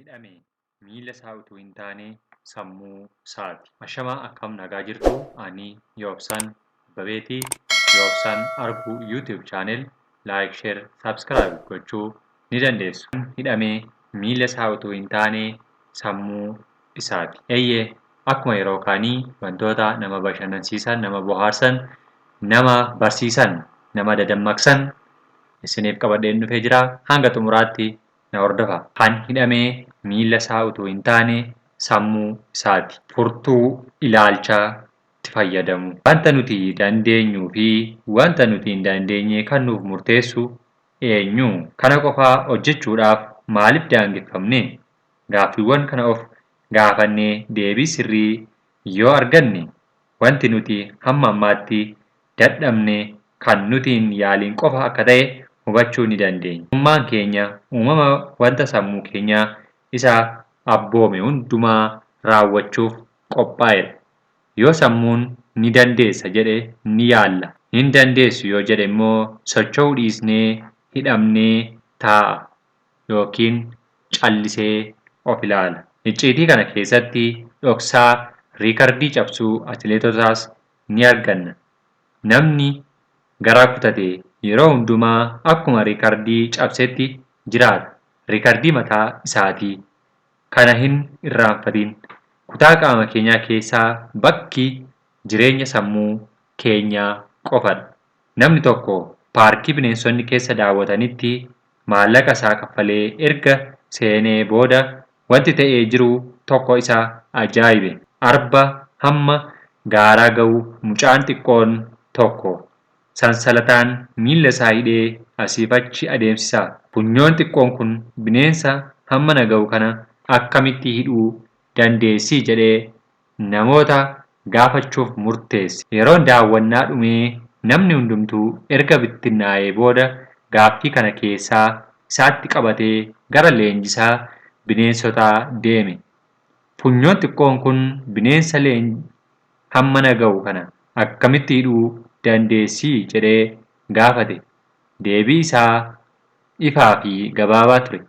Hidhame miila isaa utuu hin taane sammuu isaati. Ashamaa, akkam nagaa jirtu? Ani Yoobsan Abbabeetii. Yoobsan Arguu YouTube channel like, share, subscribe gochuu ni dandeessu. Hidhame miila isaa utuu hin taane sammuu isaati. Eeyyee, akkuma yeroo kaanii wantoota nama bashannansiisan, nama bohaarsan, nama barsiisan, nama dadammaqsan isiniif qabadheen dhufee jira. Hanga xumuraatti na hordofa. Kan hidhame miila isaa utuu hin taane sammuu isaati. Furtuu ilaalchaa itti fayyadamu. Wanta nuti dandeenyuu fi wanta nuti hin dandeenye kan nuuf murteessu eenyu? Kana qofaa hojjechuudhaaf maaliif daangeffamne? Gaaffiiwwan kana of gaafannee deebii sirrii yoo arganne, wanti nuti hamma ammaatti dadhabne kan nuti hin yaaliin qofa akka ta'e hubachuu ni dandeenya. Uumammaan keenya uumama wanta sammuu keenyaa isa abboome hundumaa raawwachuuf qophaa'edha. Yoo sammuun ni dandeessa jedhe, ni yaalla. Hin dandeessu yoo jedhe immoo socho'uu dhiisnee hidhamnee taa'a yookiin callisee of ilaala. Icciitii kana keessatti dhoksaa riikardii cabsuu atileetotaas ni arganna. Namni garaa kutate yeroo hundumaa akkuma riikardii cabsetti jiraata. Riikardii mataa isaatii. Kana hin irraanfatin. Kutaa qaama keenyaa keessaa bakki jireenya sammuu keenyaa qofadha. Namni tokko paarkii bineensonni keessa daawwatanitti maallaqa isaa kaffalee erga seenee booda wanti ta'ee jiru tokko isa ajaa'ibe. Arba hamma gaaraa ga'u mucaan xiqqoon tokko sansalataan miilla isaa hidhee asiif achi adeemsisa. Funyoon xiqqoon kun bineensa hammana ga'u kana akkamitti hidhuu dandeessi jedhee namoota gaafachuuf murteesse. Yeroon daawwannaa dhumee namni hundumtuu erga bittinnaa'ee booda gaaffii kana keessaa isaatti qabatee gara leenjisaa bineensotaa deeme. Funyoon xiqqoon kun bineensa hammana ga'u kana akkamitti hidhuu dandeessi jedhee gaafate. Deebii isaa ifaa fi gabaabaa ture.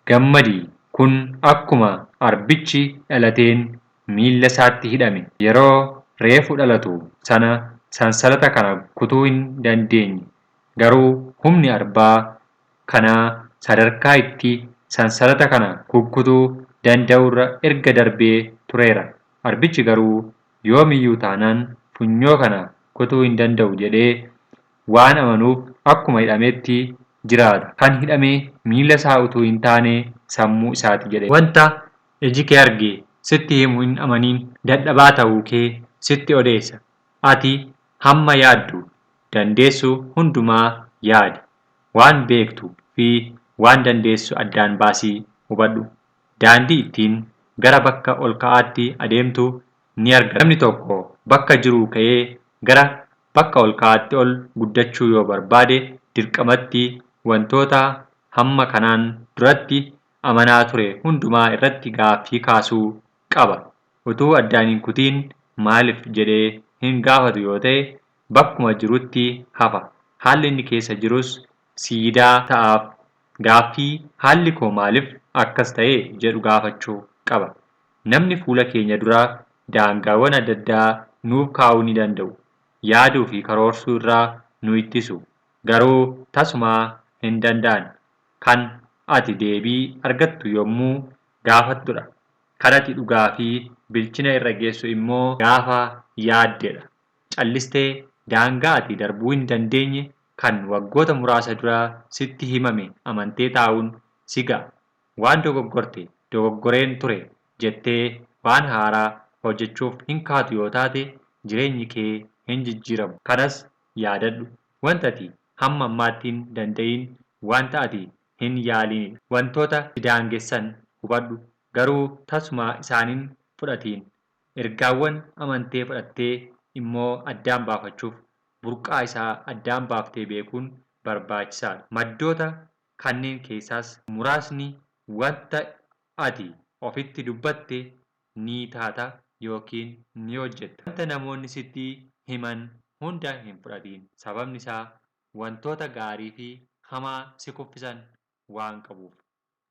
Gammadi, kun akkuma arbichi dhalateen miilla isaatti hidhame. Yeroo reefu dhalatu sana sansalata kana kutuu hin dandeenye. Garuu humni arbaa kanaa sadarkaa itti sansalata kana kukkutuu danda'urra erga darbee tureera. Arbichi garuu yoomiyyuu taanaan funyoo kana kutuu hin danda'u jedhee waan amanuuf akkuma hidhametti jiraata. Kan hidhame miila isaa utuu hin taane sammuu isaati jedhe. Wanta iji kee arge sitti himu hin amaniin, dadhabaa ta'uu kee sitti odeessa. Ati hamma yaaddu dandeessu hundumaa yaadi. Waan beektu fi waan dandeessu addaan baasii hubadhu. Daandii ittiin gara bakka ol ka'aatti adeemtu ni argata. Namni tokko bakka jiruu ka'ee gara bakka ol ka'aatti ol guddachuu yoo barbaade, dirqamatti wantoota hamma kanaan duratti amanaa ture hundumaa irratti gaaffii kaasuu qaba. Utuu addaan hin kutiin maaliif jedhee hin gaafatu yoo ta'e, bakkuma jirutti hafa. Haalli inni keessa jirus siidaa ta'aaf. Gaaffii haalli koo maaliif akkas ta'e jedhu gaafachuu qaba. Namni fuula keenya dura daangaawwan adda addaa nuuf kaa'uu ni danda'u. Yaaduu fi karoorsuu irraa nu ittisu. Garuu tasumaa hin danda'an. Kan ati deebii argattu yommuu gaafattudha. Kan ati dhugaa fi bilchina irra geessu immoo gaafa yaaddedha. Callistee daangaa ati darbuu hin dandeenye kan waggoota muraasa dura sitti himame amantee taa'uun si ga'a. Waan dogoggorte dogoggoreen ture jettee waan haaraa hojjechuuf hin kaatu yoo taate, jireenyi kee hin jijjiiramu. Kanas yaadadhu. Wanta ati hamma ammaatti hin danda'iin wanta ati hin yaaliinidha. Wantoota si daangessan hubadhu. Garuu tasuma isaanin fudhatiin. Ergaawwan amantee fudhattee immoo addaan baafachuuf burqaa isaa addaan baaftee beekuun barbaachisaadha. Maddoota kanneen keessaas muraasni wanta ati ofitti dubbatte ni taata yookiin ni hojjetta. Wanta namoonni sitti himan hunda hin fudhatiin. Sababni isaa wantoota gaarii fi hamaa si kuffisan waan qabuuf.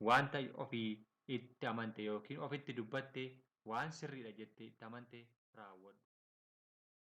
Wanta ofii itti amante yookiin ofitti dubbatte, waan sirriidha jettee itti amante raawwadhu.